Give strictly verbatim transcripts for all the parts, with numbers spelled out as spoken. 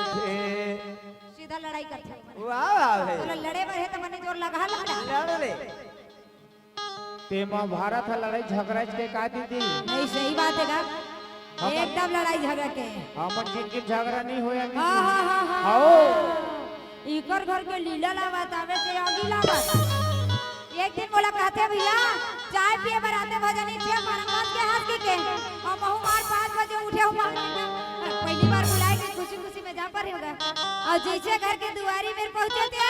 सीधा लड़ाई करथे। वाह, वाह भाई। तोला लड़े बर हे त बने जोर लगा, लगा। लड़ रे। ते महाभारत ह लड़ाई झगड़ा के का दीदी? नहीं, सही बात हे का? हम एकदम लड़ाई झगड़ा के। हमन जिनके झगड़ा नहीं होया हाँ, हाँ, हाँ, हाँ। आओ। इकर घर के लीला ला बतावे के आगी लागत। एक दिन मोला कहथे, "भैया, चाय पिए बर आते भजनी छे, मारा पाँच के हाथ की के।" अउ महू मार पाँच बजे उठे हूँ, मार पहली बार बुलाए के खुशी खुशी में जा पर होगा। अउ जैसे घर के दुआरी में पहुँचे थे,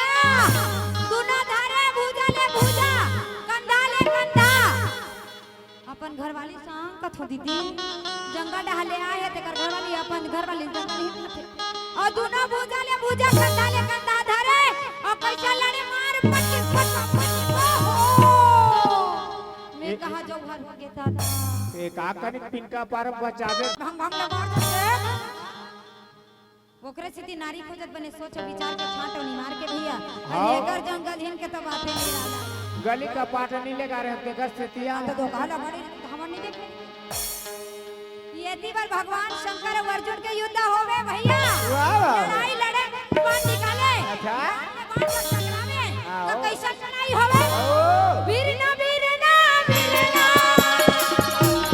दुनो धारे भुजा ले भुजा, कंधा ले कंधा। अपन घरवाली सांग कथो दीदी, जंगल डहर ले आए हे, तेकर घरवाली अपन घरवाली जंगल ही कथे। अउ दुनो भुजा ले भुजा, कंधा ले कंधा धरे, अउ कैसे लड़े मार पटक पटक पटक। ओहो! मैं ए- कहाँ जाऊँ घर हो गया दादा। ए का कनिक पिनका पार बचावे। भंग भंग ले मार देते। ओकरे सेती नारी खोजत बने सोच विचार के छांट अउ निमार के भैया। हाँ। अरे एकर जंगल हिन के तो बाते नहीं रहला। गली का पाट नहीं लगा रहे तेकर सेतिया। हाँ, तो धोखा ला बड़ी हमन नहीं देखे। ये ती बार भगवान शंकर अउ अर्जुन के युद्ध होवे भैया। वाह, वाह। लड़ाई लड़े, बाण निकाले। अच्छा। बाण टकरावे। हाँ, तो ओ। कैसा लड़ाई होवे? ओ। बिरना, बिरना, बिरना।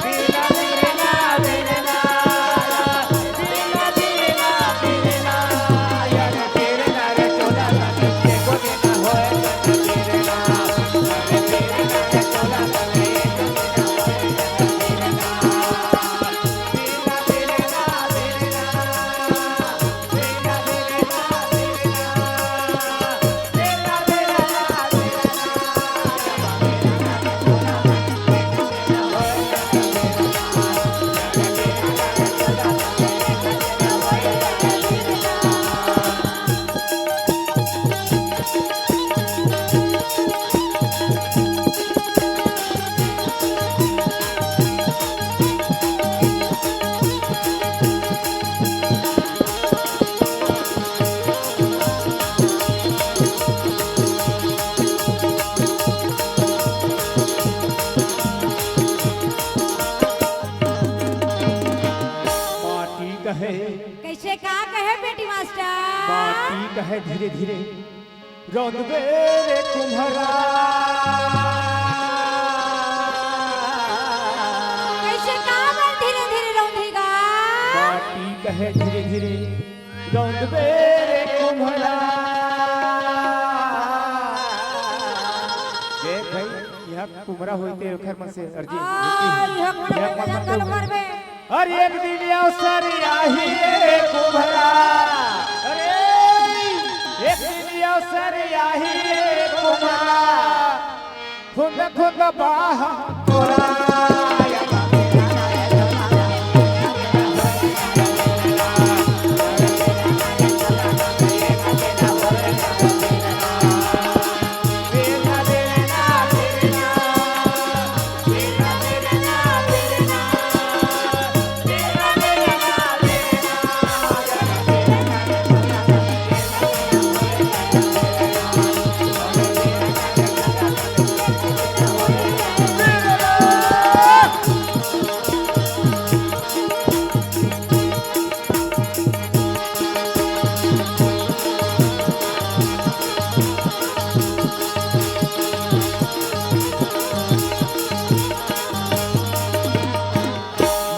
बिरना, बिरना, बिरना। माटी कहे। कैसे का कहे बेटी मास्टर? माटी कहे धीरे धीरे रौंदबे रे कुम्हरा। कैसे का बर धीरे धीरे रौंदी गा? माटी कहे धीरे धीरे रौंदबे रे कुम्हरा। देख भाई, यहाँ कुम्हरा होते ओखर मन से अर्जी। आ, यहाँ कुम्हरा यहाँ होते जंगल हुए। भर में। अरे एक दिन अवसर आही रे कुम्हरा। अरे एक दिन अवसर आही रे कुम्हरा। खुद खुद बाह तोरा।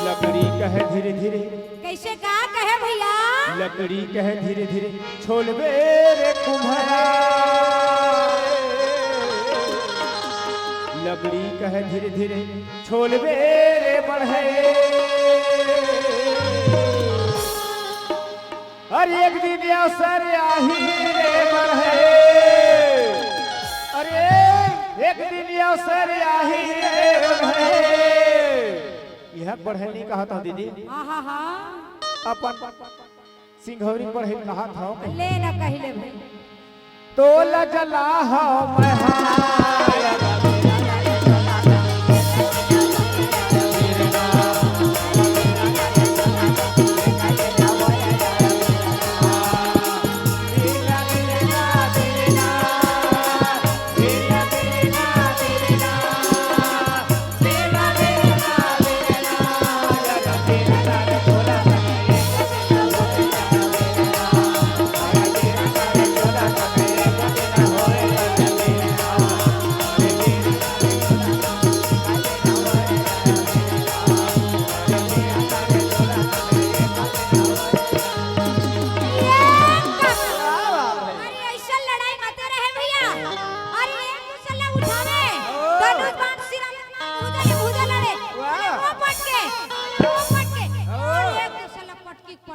लकड़ी कहे धीरे धीरे। कैसे का कहे भैया? लकड़ी कहे धीरे धीरे छोलबे रे कुम्हरा। लकड़ी कहे धीरे धीरे छोलबे रे बढ़े। अरे एक दिन अवसर आही रे बढ़े। अरे एक दिन अवसर आही रे बढ़े। यह बढ़े नहीं कहा था दीदी। हाँ, हाँ, हाँ। अपन सिंघौरी बढ़े कहा था। ले ना कहिले भाई। तोला जला हो मैं हाय।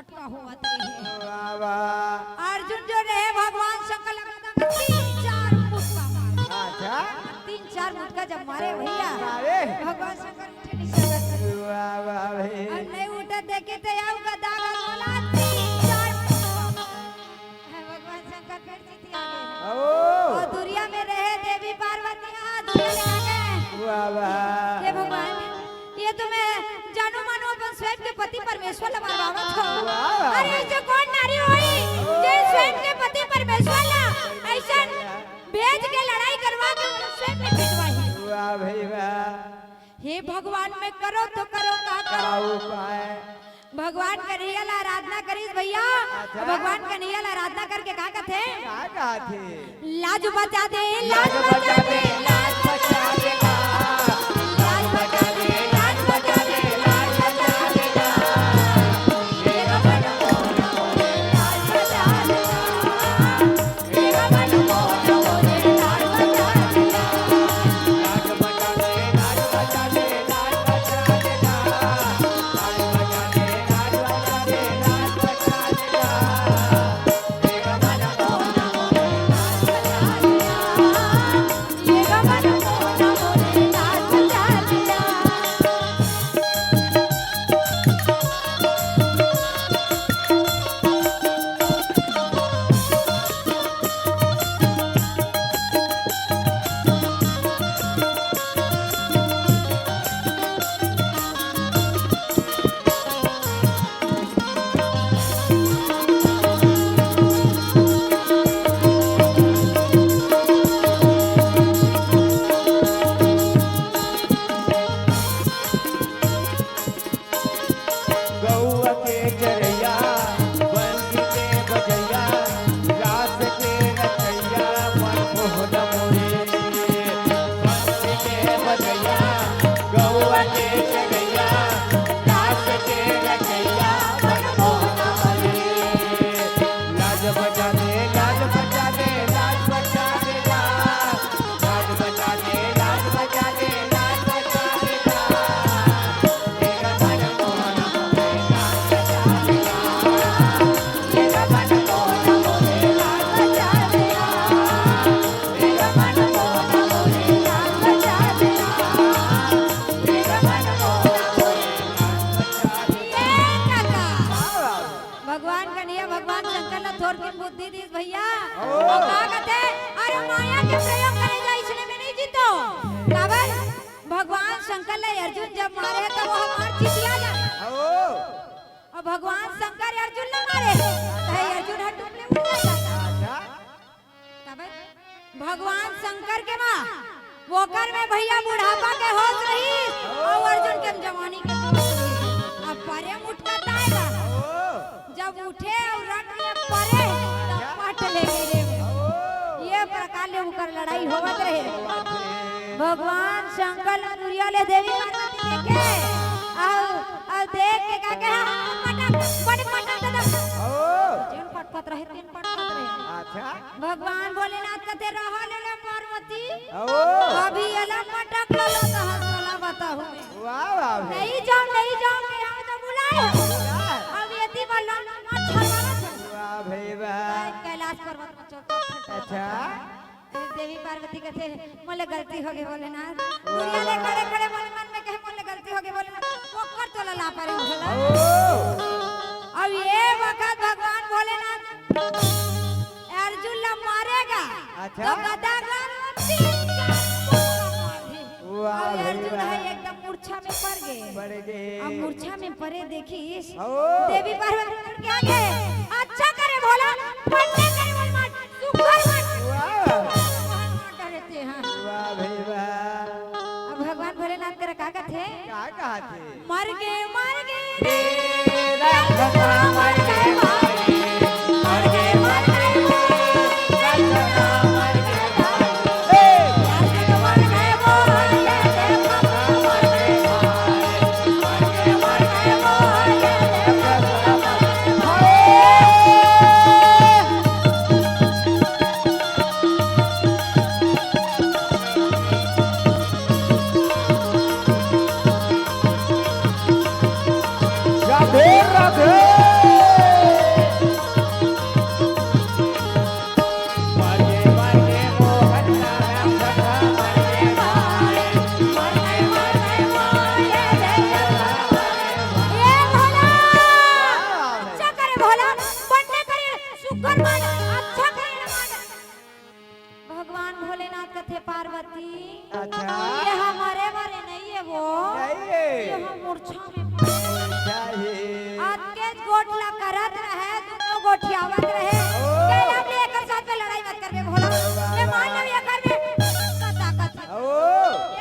का होवत रहे। वाह, वाह। अर्जुन जो रहे, भगवान शंकर लगा था तीन चार मुटका मारे। अच्छा। तीन चार मुटका जब मारे भैया, अरे। भगवान शंकर उठे नहीं सकत। वाह, वाह भाई। और नहीं उठे देखे थे, आओ गदा का बोला, तीन चार मुटका मारे। है भगवान शंकर फिर जीत आ गए। ओ। और दुरिया में रहे देवी पार्वती, हाँ, दुरिया में आ गए। वाह, वाह। हे भगवान, ये तो मैं जानो मानो अपन स्वयं के पति परमेश्वर ला मरवावत हो। वाह, वाह। अरे ऐसे कौन नारी होई जे स्वयं के पति परमेश्वर ला ऐसन भेज के लड़ाई करवा के ओला स्वयं में पिटवाही? वाह भाई वाह। हे भगवान, मैं करो तो करो, का करो? का उपाय? भगवान कन्हैया ला आराधना करिस भैया। अच्छा। भगवान कन्हैया ला आराधना करके का कथे? का कथे? लाज बचा दे, लाज बचा दे, लाज बचा दे, लाज बचा दे, लाज बचा दे, लाज बचा दे। गौआ के चरैया, बंसी के बजैया, रास के रचैया, मन मोहन मोरे। बंसी के बजैया, गौआ के चरैया, रास के रचैया, मन मोहन मोरे। लाज बचा दे, लाज बचा दे, लाज बचा दे, लाज। लाज बचा दे, लाज बचा दे, लाज बचा दे, लाज। भगवान कन्हैया, भगवान शंकर ला थोरकिन बुद्धि दीस भैया। ओ। अउ का कथे, अरे माया के प्रयोग करे जाय, इसने में नहीं जीतो। काबर? भगवान शंकर ला अर्जुन जब मारे हे, त वो हमार चितिया जाय। ओ। अउ भगवान शंकर अर्जुन ला मारे, त अर्जुन ह टुकले उड़ जाय। अच्छा। तबे भगवान शंकर के माँ, वोकर में भैया बुढ़ापा के होश रही, अउ अर्जुन के जवानी के होश रही। अब परे मुटकता है ना, जब उठे अउ रट में परे, तब पट ले गिरे। ये प्रकार ले उकर लड़ाई होवत रहे। भगवान शंकर ला दुरिया ले देवी पार्वती देखे, अउ, अउ देख के का कहे, "हाँ, पटक, बड़ पटक दे।" जेन पटकत रहे, तेन पटकत रहे। अच्छा। भगवान भोलेनाथ कथे, "रहा ले ले पार्वती, ओ। अभी एला पटक लो, लो तो हंसोला बताहूँ मैं।" वाह, वाह भाई। नहीं जाओ, नहीं जाओ, मैं यहाँ तो बुलाए हो। वाह। अब ये दी वाला ना छलवा। वाह भाई, वाह। कैलाश पर्वत में चढ़ के अच्छा। देवी पार्वती कथे, "मोले गलती होगे भोलेनाथ।" दुनिया ले खड़े खड़े मन मन में कहे, "मोले गलती होगे भोलेनाथ।" ओकर तोला ला परे भोला। ओ। अब ये वक्त भगवान भोलेनाथ अर्जुन ला मारेगा, अच्छा। तो गदा गदा तीन चार मुक्का मार दे। वाह अब भाई अर्जुन वाह। है एकदम मूर्छा में पड़ गए। पड़ गए। अब मूर्छा में पड़े देखिस, ओ। देवी पार्वती के आगे, "अच्छा करे भोला, फंडे करे मन मार, सुघर मन।" वाह। डरे थे, हाँ। वाह भाई वाह। अब भगवान भोलेनाथ करा का कथे? का कहा थे? मर गे, मर गे रे, राक्षसा मर गे भाई, मर गे, मर गे वो, राक्षसा मर गे भाई, ए! राक्षसा मर गे वो, ये देखो मर गे भाई, मर गे, मर गे वो, ये देखो मर गे भाई। राधे राधे। पार्वती, अच्छा। ये हमारे बारे नहीं है वो। नहीं है। ये हम मूर्छा में पड़ गए। क्या है? अतके गोठ ला करत रहे, दुनो गोठियावत रहे। ओ। कहे, "अब ले एकर साथ में लड़ाई मत करबे भोला। मैं मान लो एकर में का ताकत है। ओ।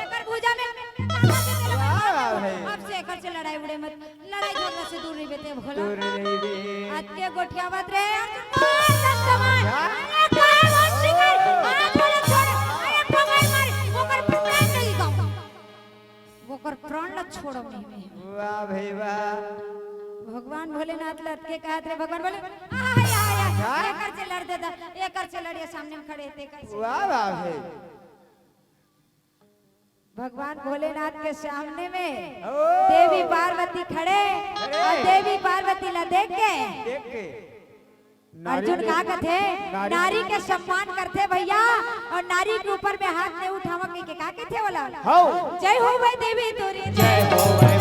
एकर भुजा में ताकत है, तेला मैं मार वाह देबो। भाई। अब से एकर से लड़ाई उड़े मत।" लड़ाई झगड़ा से दूर रहिबे ते भोला। दूर रहिबे। अतके गोठियावत रहे, अर्जुन, मार, दस कमान। क्या? अरे, काय मत शिकार। अरे, छोड़, छोड़। अरे, पकड़ मार, ओकर प्राण नहीं गम। ओकर प्राण ला छोड़ो नहीं मैं। वाह भाई वाह। भगवान भोलेनाथ ला अतके कहत रहे, भगवान बोले, "आ, या, या, क्या? एकर से लड़ दे दा, एकर से लड़िया सामने में खड़े ते कर से।" वाह वाह भाई। भगवान भोलेनाथ के सामने में ओ। देवी पार्वती खड़े अरे। और देवी पार्वती ला देख के देख के। अर्जुन का कथे? नारी नारी के सम्मान करथे भैया, और नारी के ऊपर में हाथ नहीं उठावा कह के का कथे बोला? हौ। जय हो भाई देवी तोरी जय हो भाई।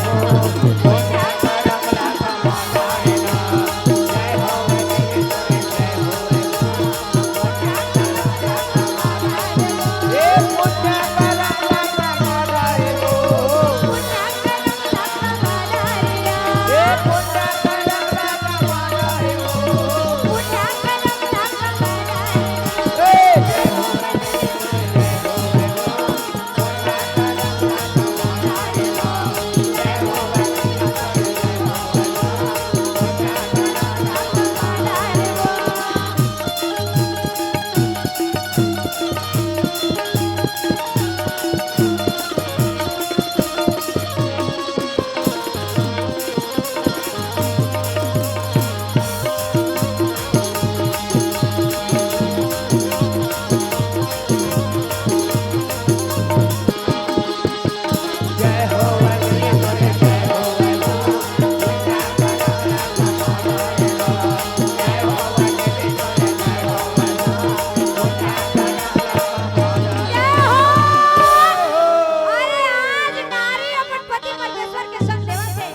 जय हो। अरे, आज नारी अपन पति परमेश्वर के संग देवत हे।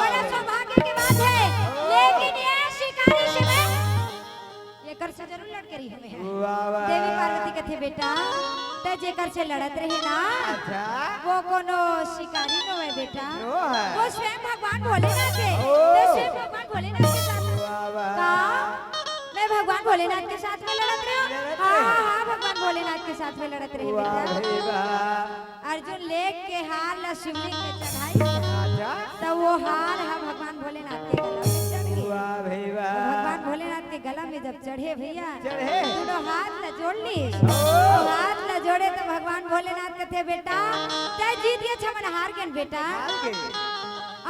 बड़ा सौभाग्य के बात हे। लेकिन ये शिकारी से मैं एकर से जरूर लड़ के रही हमें है। वाह, वाह। देवी पार्वती कथे, "बेटा, तै जेकर से लड़त रहे ना, अच्छा। वो कोनो शिकारी नो है बेटा, नो है। वो स्वयं भगवान भोलेनाथ है।" ओ। तो स्वयं भगवान भोलेनाथ के साथ वाह, वाह। का? मैं भगवान भोलेनाथ के साथ में लड़त रहे हूँ? लड़त हाँ, रहे। हाँ, भगवान भोलेनाथ के साथ में लड़त रहे वाह बेटा। भाई वाह। अर्जुन लेग के हार ला शिवलिंग में चढ़ाइस। अच्छा। त वो हार ह भगवान भोलेनाथ के गला में चढ़ गे। वाह भाई वाह। भगवान भोलेनाथ के गला में जब चढ़े भैया, चढ़े। दुनो हाथ ला जोड़ लिस। ओ। हाथ ला जोड़े त भगवान भोलेनाथ कथे, "बेटा, तै जीत गेस, हमन हार गेन बेटा।" हार गे।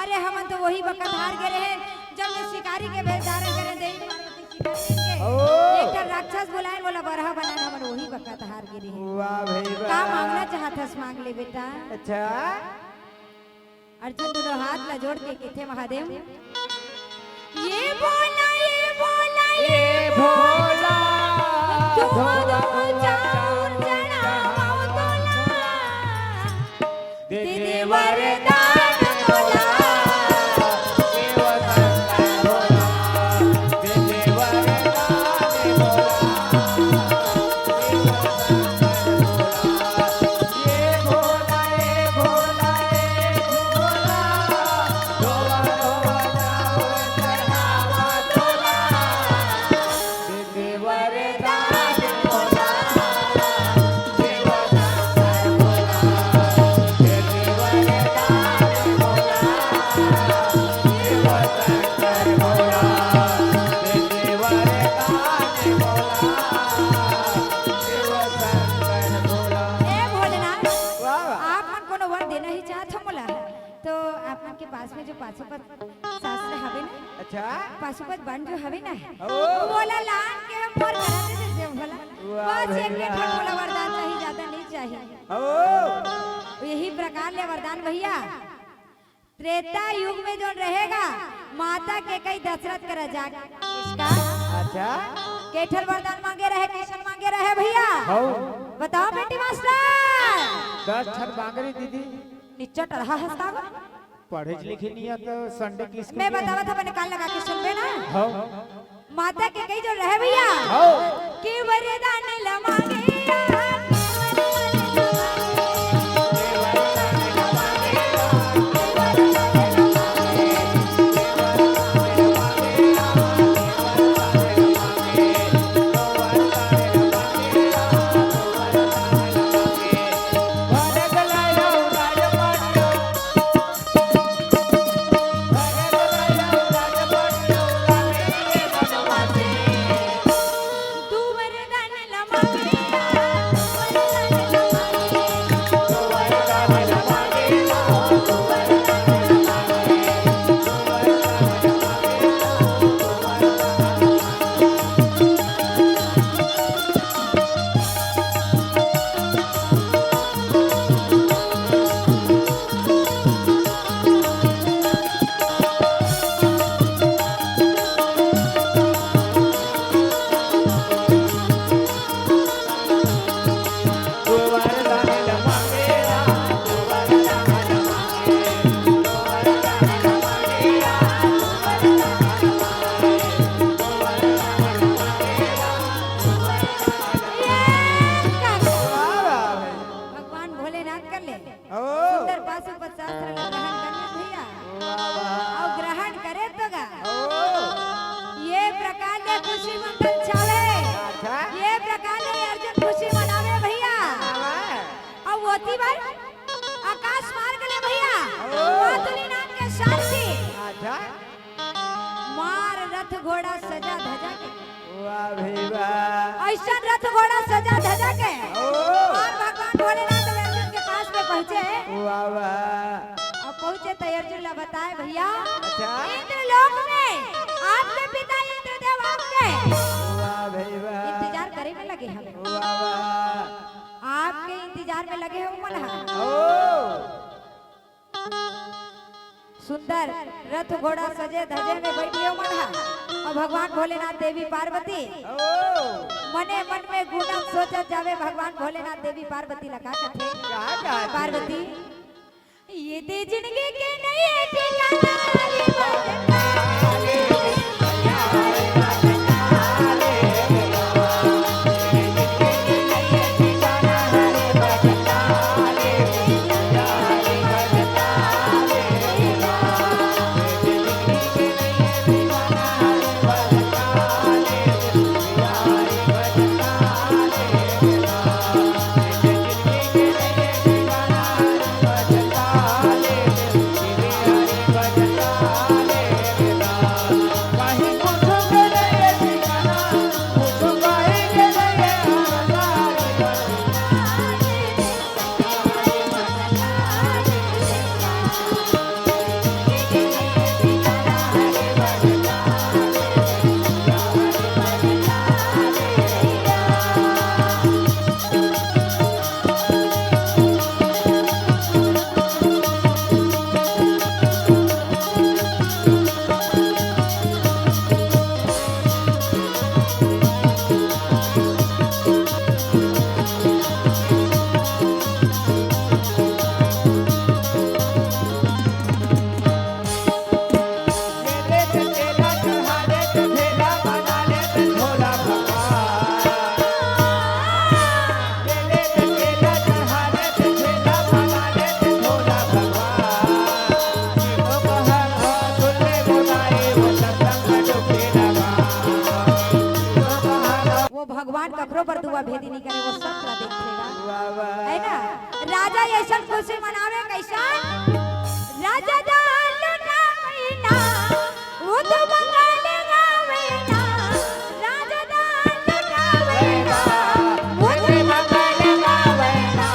अरे हमन तो वही बखत हार गे रहे, जब ये शिकारी के भेष धारण करे देवी पार्वती शिकारी के। ओ। एक ठन राक्षस बुलाए, बोला बरहा बनाए, हमन वही बखत हार गे रहे। वाह भाई वाह। का मांगना चाहत हस, मांग ले बेटा। अच्छा। अर्जुन दुनो हाथ ला जोड़ के कथे महादेव, ये भोला, ये भोला, ये भोला, धुआं धुआं चाउर चढ़ावव तोला। दे दे वरदान भोला, शिव शंकर भोला, दे दे वरदान भोला, शिव शंकर भोला, ये भोला, ये भोला, ये भोला, रोवा, रोवा, जाओ, चढ़ावा तोला। ए भोलेनाथ, वाह, वाह। आप मन कोनो वर देना ही चाहत हो मोला? तो आप मन के पास में जो पाशुपत शास्त्र हवे ना, अच्छा। पाशुपत बाण जो हवे ना, ओ। मोला लान के मोर करा दे दे भोला। वाह बस एक भैया। ठन मोला वरदान चाही, ज्यादा नहीं चाही। ओ। यही प्रकार ले वरदान भैया, त्रेता युग में जो रहेगा, माता कैकई दशरथ करा जाके इसका अच्छा। के ठन वरदान मांगे रहे, कइसन मांगे रहे भैया? हौ। बताओ बेटी मास्टर। दस ठन मांगे रहे दीदी। निच्चट रहा हस्तावा। पढ़े लिखे नहीं आता, संडे की स्कूल मैं में। बतावत हँव, बने कान लगा के सुनबे ना। हौ। माता कैकई जो रहे भैया। हौ। कि वरदान ल मांगे या पाशुपत शास्त्र ला ग्रहण कर ले भैया। वाह, वाह। अउ ग्रहण करे तो गा। ओ। ये प्रकार ले खुशी मंगल छावे। अच्छा। ये प्रकार ले अर्जुन खुशी मनावे भैया। वाह, वाह। अउ ओती बर आकाश मार्ग ले भैया। ओ। मातुली नाम के शांति। अच्छा। मार रथ घोड़ा सजा धजा के। वाह भाई वाह। अइसन रथ घोड़ा सजा धजा के ओ। अउ भगवान भोलेनाथ अर्जुन के पास में पहुंचे। वाह वाह। अब पहुंचे तो अर्जुन ला बताए, भैया, अच्छा। इंद्रलोक में आपके पिता इंद्रदेव आपके वाह भाई वाह। इंतजार करे में लगे हवे। वाह वाह। आपके इंतजार में लगे हे मन ह। ओ। सुंदर रथ घोड़ा सजे धजे में बइठे हे मन ह। अउ भगवान भोलेनाथ देवी पार्वती ओ। मने मन में गुनत सोचत जावे, भगवान भोलेनाथ देवी पार्वती ला का कथे? का कथे? पार्वती, ये दे जिंदगी के नए ठिकाना रे। वो भगवान ककरो बर दुआ भेदी नइ करे, वो सब ला देखथे गा। वाह, वाह। है ना? राजा अइसन खुशी मनावे कइसन? राजा दान लुटावे ना, वो तो बंगाल गावे ना। राजा दान लुटावे ना, वो तो बंगाल गावे ना।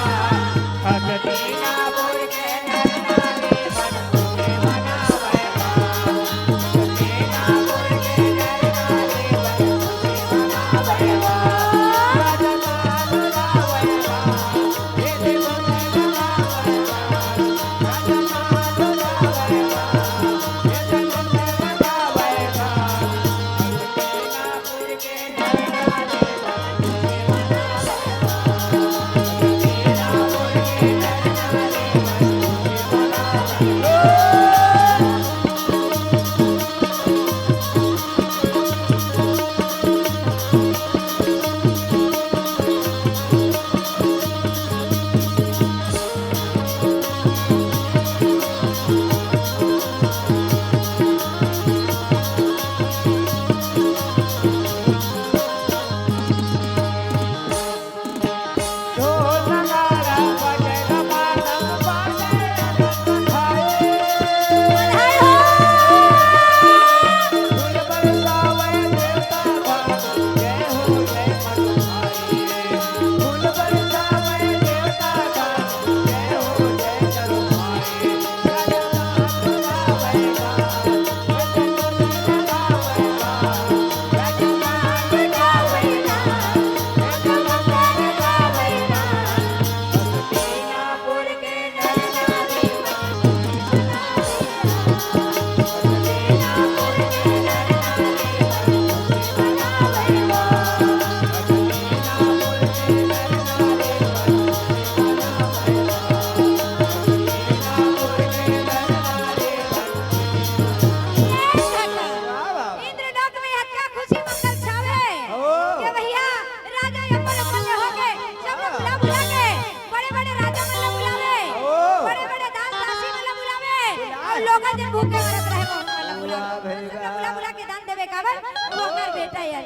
दिन भूखे मरत रहे, वो हमला बुला, वाह भाई वाह। बुला बुला के दान देवे काबर, वो ओकर बेटा यार।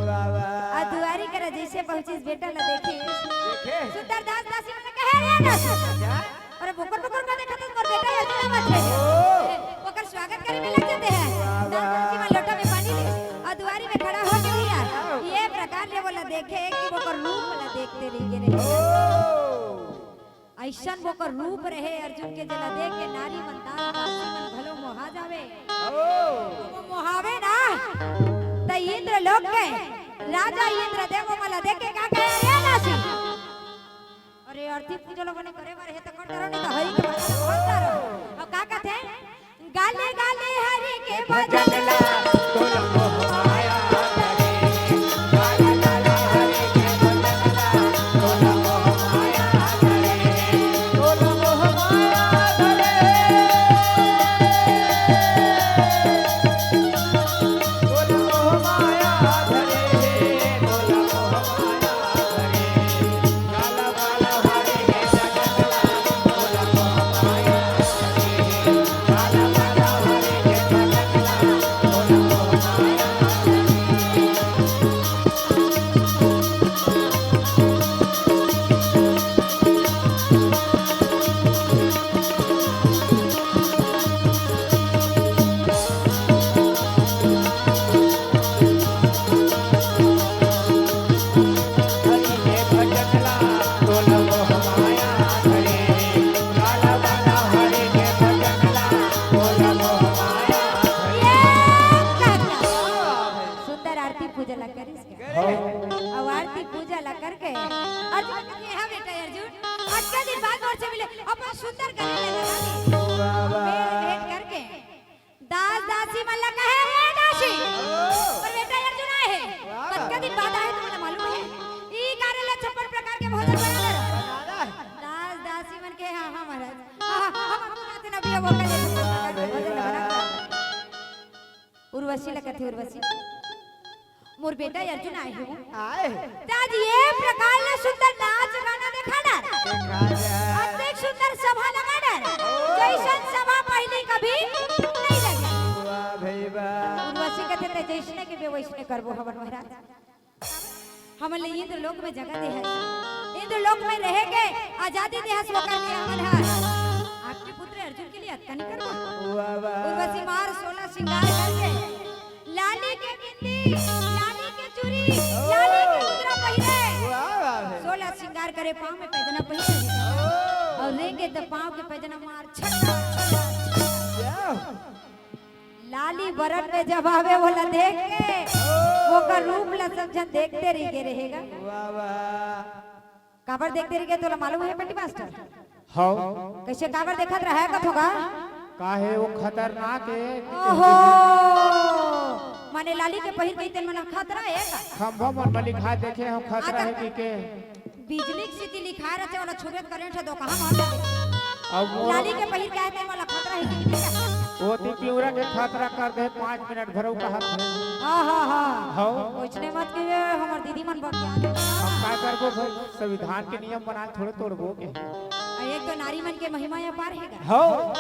वाह वाह। आ दुआरी करा जइसे पहुंचिस, बेटा ला देखे। देखे। सुंदर दास दासी मन कहे, "रे दास।" क्या? अरे बोकर बोकर का देखत हस, मोर बेटा यार, तू ना बचे। ओ। ओकर स्वागत करे में लग जाते हैं। वाह वाह। दास दासी मन लोटा में पानी ले, आ दुआरी में खड़ा हो के भैया, ये प्रकार ले बोला देखे कि ओकर रूप ला देखते रहि गे रहे। ओ। अइसन ओकर रूप रहे अर्जुन के, जेला देख के नारी मन, दास दासी मन घलो मोहा जावे। ओ। वो मोहावे ना, त इंद्र लोक के राजा इंद्र देव ओमन ला देख के का कहे, "अरे दासी, अरे आरती पूजा लोगन ने करे बर हे त कर डरो, नहीं त हरि के भजन मत करो।" अब का कथे? गाले गाले हरि के भजन ला, तोला मोह माया धरे। गाले गाले हरि के भजन ला, तोला मोह माया धरे। तोला मोह माया धरे। तोला मोह माया धरे। तोला मोह माया धरे। सुंदर आरती पूजा ला करिस का? करे। अउ आरती पूजा ला करके अर्जुन कथे, "हाँ बेटा अर्जुन, अतका दिन बाद मोर से मिले, अपन सुंदर गले ले लगा दे।" वाह, वाह। मेल भेंट करके दास दासी मन ला कहे, "हे दासी, ओ। मोर बेटा अर्जुन आए हे। वाह। कतका दिन बाद आए हे, तुमला मालूम हे? ई कार्य ला छप्पन प्रकार के भोजन बना दे।" बना दे। दास दासी मन कहे, "हाँ, हाँ महाराज। हाँ, हाँ, हम आपको कहते ना भैया, वो कर ले छप्पन प्रकार के भोजन बना दे।" उर्वशी ला कथे, "उर्वशी, मोर बेटा अर्जुन आए हे वो। आए। त आज ये प्रकार ले सुंदर नाच गाना देखा डर। देखा डर। अतेक सुंदर सभा लगा डर। ओ। जइसन सभा पहिली कभी नहीं लगे।" वाह भाई वाह। उर्वशी कथे, "ते जइसने कहिबे वइसने करबो हमन महाराज। हमन ला इंद्र लोक में जगह दे हस। इंद्र लोक में रहे के आजादी दे हस, वो करके हमन हर आपके पुत्र अर्जुन के लिए अतका नहीं करबो।" वाह वाह। उर्वशी मार सोलह श्रृंगार करके लाली के बिंदी, लाली के चूड़ी, लाली के मुद्रा पहिरे। वाह, वाह है। सोलह श्रृंगार करे, पाँव में पैजना पहिरे। ओ। अउ रेंगे त पाँव के पैजना मार छक्का, छक्का। क्या? लाली बरन में जब आवे, वोला देख के, ओ। ओकर रूप ला सब झन देखते रहि गे रहेगा। वाह, वाह। काबर देखते रहि गे, तोला मालूम हे, पेटी मास्टर? हव। कइसे काबर देखत रहे कथो का? काहे वो खतरनाक हे। ओहो, माने लाली के पहिर के तेन मन खतरा हे का? खंभा मन म लिखा देखे हव खतरा हे कि के? बिजली के सेती लिखा रथे, ओला छुबे त करंट हे, दो कहाँ मार दे। अब वो लाली के पहिर के हे, तेन मन खतरा हे कि के? वो ती पिंवरा के खतरा कर दे, पाँच मिनट भरऊ कहत हे। हाँ, हाँ, हाँ। हव। ओइसने मत कहिए, हमर दीदी मन बकिया दे। हम का करबो भाई, संविधान के नियम बना थोड़े तोड़बो के। अउ एक तो नारी मन के महिमा अपार हे गा। हव।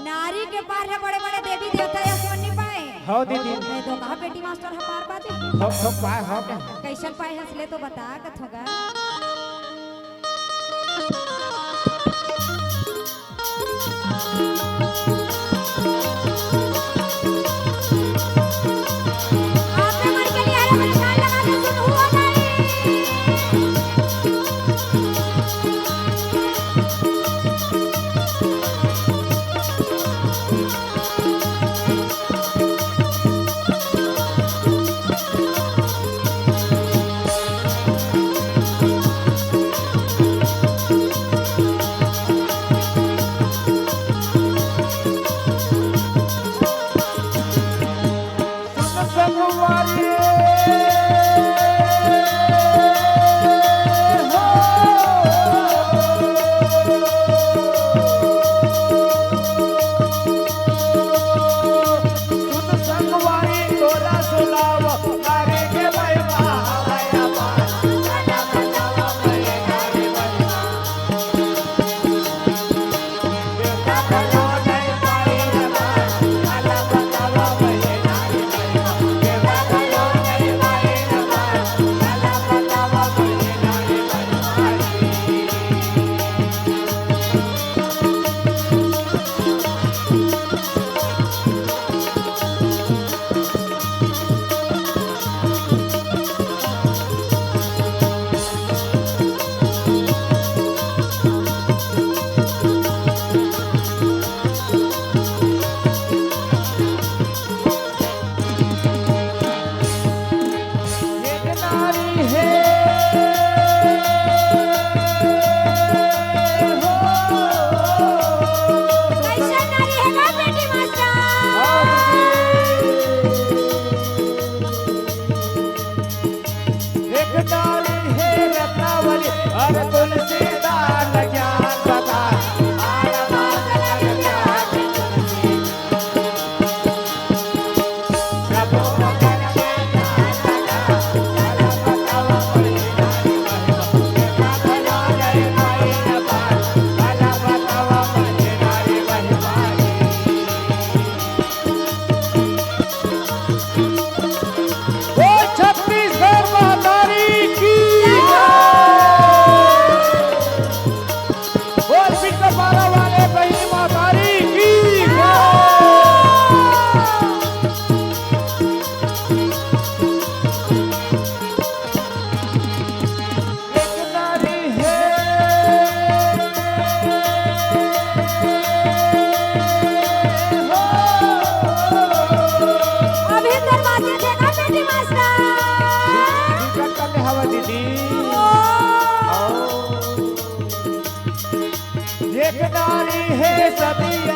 नारी के पार ले बड़े-बड़े देवी देवता यस मन नहीं पाए। हव दीदी। मैं तो कहा पेटी मास्टर ह पार पाते। हव, हव पाए, हव क्या? कइसन पाए हस ले तो बता कथो गा। एक नारी हे सती